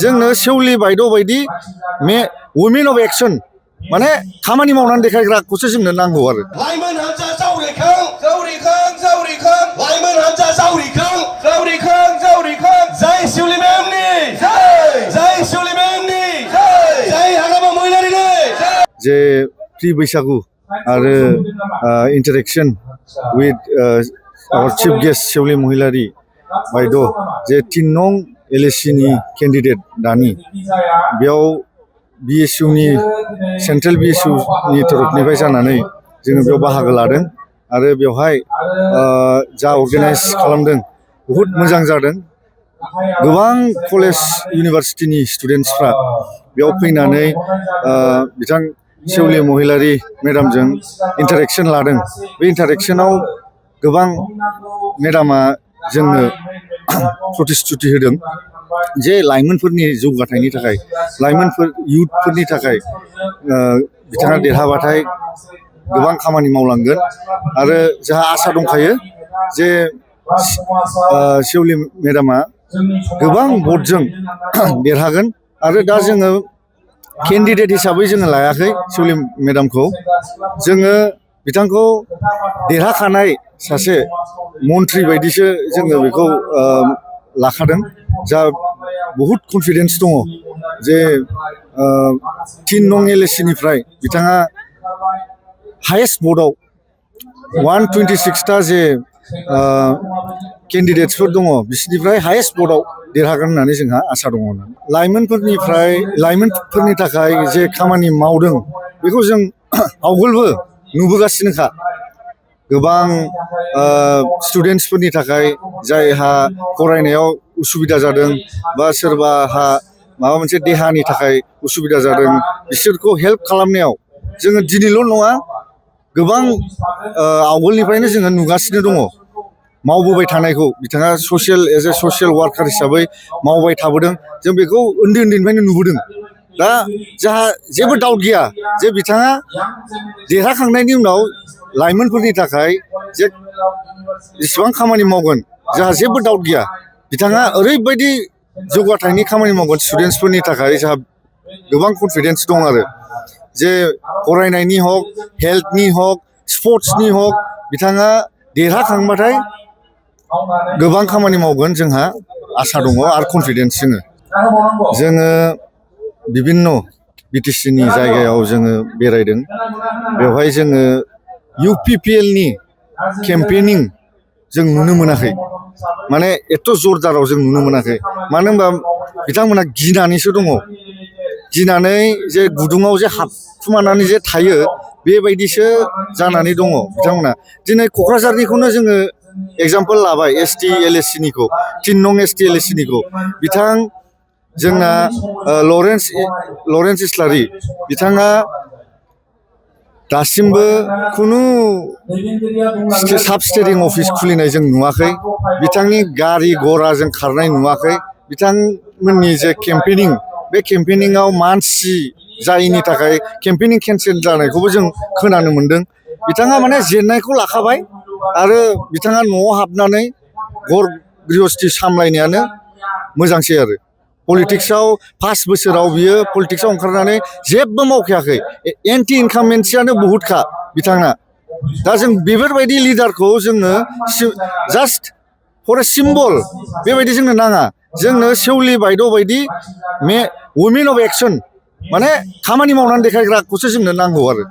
जोंनो सेवलि बायद' बायदि वुमेन अफ एक्सन माने खामानि मावनानै देखायग्राखौसो जोंनो नांगौ आरो लाइमोन हान्जा जावरिखां लाइमोन हान्जा जावरिखां जय शिवली मेमनि जय शिवली मेमनि जय हाग्रामा महिलारिनि जे प्रि बैसागु आरो इन्टारेक्शन विथ आवर चिफ गेस्ट सेवलि महिलारि बायद' जे 3 नं LAC नि केन्डिडेट दानि बेयाव BSU नि सेन्ट्रेल BSU नि तरफनिफ्राय जानानै जोङो बेयाव बाहागो लादों आरो बेवहाय जा अर्गानाइज खालामदों बहुद मोजां जादों गोबां कलेज इउनिभारसिटिनि स्टुडेन्टसफ्रा बेयाव फैनानै बिथां सेवलि महिलारि मेडामजों इन्टारेक्शन लादों बे इन्टारेक्शनाव गोबां मेडामा जोंनो प्रतिश्रुति होदों जे लाइमोनफोरनि जौगाथायनि थाखाय लाइमोनफोर इयुथफोरनि थाखाय बिथाङा देरहाबाथाय गोबां खामानि मावलांगोन आरो जोंहा आसा दंखायो जे सेवलि मेडामा गोबां भटजों देरहागोन आरो दा जोङो केन्डिडेट हिसाबै जोङो लायाखै सेवलि मेडामखौ जोङो बिथांखौ देरहाखानाय सासे मन्त्रि बायदिसो जोङो बेखौ लाखादों जा बहुद कनफिडेन्स दङ जे 3 नं LAC निफ्राय बिथाङा हाइएस्ट भटआव 126टा जे केन्डिडेट्सफोर दङ बिसोरनिफ्राय हाइएस्ट भटआव देरहागोन होननानै जोंहा आसा दङ लाइमोनफोरनि थाखाय जे खामानि मावदों बेखौ जों आवगोलबो नुबोगासिनोखा गोबां स्टुडेन्टसफोरनि थाखाय जायहा फरायनायाव उसुबिदा जादों बा सोरबाहा माबा मोनसे देहानि थाखाय उसुबिदा जादों बिसोरखौ हेल्प खालामनायाव जोङो दिनैल' नङा गोबां आवगोलनिफ्रायनो जोङो नुगासिनो दङ मावबोबाय थानायखौ बिथाङा एज ए ससियेल वार्कार हिसाबै मावबाय थाबोदों जों बेखौ उन्दैनिफ्रायनो नुबोदों दा जोंहा जेबो डाउट गैया जे बिथाङा देरहाखांनायनि उनाव लाइमोनफोरनि थाखाय जे जेसेबां खामानि मावगोन जोंहा जेबो डाउट गैया बिथाङा ओरैबायदि जौगाथायनि खामानि मावगोन स्टुडेन्टसफोरनि थाखाय जोंहा गोबां कनफिडेन्स दं आरो जे फरायनायनि हक हेल्थनि हक स्पर्ट्सनि हक बिथाङा देरहाखांबाथाय गोबां खामानि मावगोन जोंहा आसा दङ आरो कनफिडेन्स जोङो बिभिन्न BTC नि जायगायाव जोङो बेरायदों बेवहाय जोङो UPPL नि केम्पेनिं जों नुनो मोनाखै माने एथ' जरदाराव जों नुनो मोनाखै मानो होनबा बिथांमोना गिनानैसो दङ गिनानै जे गुदुङाव जे हाबखुमानानै जे थायो बेबायदिसो जानानै दङ बिथांमोना दिनै क'क्राझारनिखौनो जोङो एग्जाम्पल लाबाय ST LAC निखौ 3 नं ST LAC निखौ बिथां जोंना लरेन्स इस्लारि बिथाङा दासिमबो खुनु साब स्टेरिं अफिस खुलिनाय जों नुवाखै बिथांनि गारि घराजों खारनाय नुवाखै बिथांमोननि जे केम्पेनिं बे केम्पेनिंआव मानसि जायैनि थाखाय केम्पेनिं केन्सेल जानायखौबो जों खोनानो मोन्दों बिथाङा माने जेननायखौ लाखाबाय आरो बिथाङा न'आव हाबनानै घर गृहस्थि सामलायनायानो मोजांसै आरो पलिटिक्सआव 5 बोसोराव बियो पलिटिक्सआव ओंखारनानै जेबो मावखायाखै एन्टि इनकामेन्सियानो बहुदखा बिथाङा दा जों बेफोरबायदि लिडारखौ जोंनो जास्ट फर ए सिम्बल बेबायदि जोंनो नाङा जोंनो सेवलि बायद' बायदि वुमेन अफ एक्सन माने खामानि मावनानै देखायग्राखौसो जोंनो नांगौ आरो